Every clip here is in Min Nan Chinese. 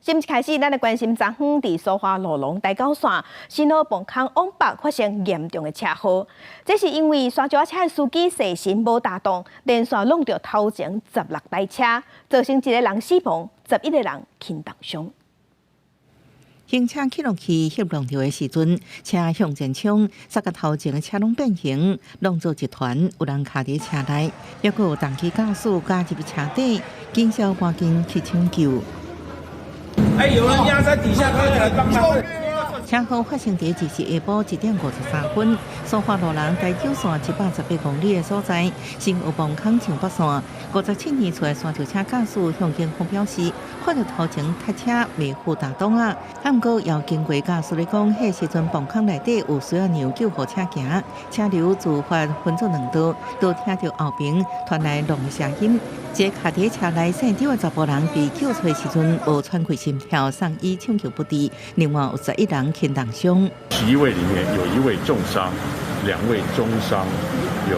新聞開始，咱來關心昨昏佇蘇花羅龍台九線新澳磅空往北發生嚴重的車禍。這是因為沙石仔車的司機細神無踏檔，連續挵著頭前16台車，造成一個人死亡，11個人輕重傷。行車記錄器翕錄著的時陣，車向前衝，煞共頭前的車攏變形，挵做一團，有人卡佇車內，猶閣有重機駕駛加入車底，警消趕緊去搶救。哎，有人壓在底下，快來幫忙！車禍發生佇這是下晡1點53分，蘇花羅龍台九線118公里的所在，新澳磅空上北線，57年歲的沙石車駕駛向警方表示，看著頭前塞車袂赴踏擋啊，毋過有經過駕駛咧講，彼時陣磅空內底有需要讓救護車行，車流自發分做兩道，都聽著後爿傳來隆的聲音。這卡佇車內現場的查埔人被救出的時陣無喘氣心跳，送醫搶救不治，另外有11人輕重傷。11位裡面有一位重傷，兩位中傷，有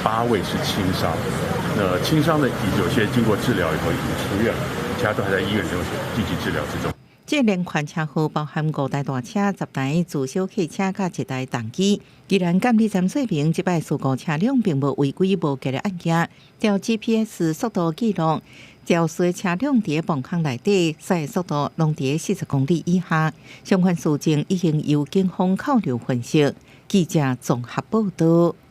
8位是輕傷。那輕傷的有些經過治療以後已經出院了，其他都還在醫院中積極治療之中。這連環車禍包含五台大車、10台自小客車佮一台重機。既然監理站說明，這擺事故車輛並無違規無格的案件，調 GPS 速度記錄，肇事車輛佇磅空內底，駛速度攏佇40公里以下。相關事證已經由警方扣留分析。記者綜合報道。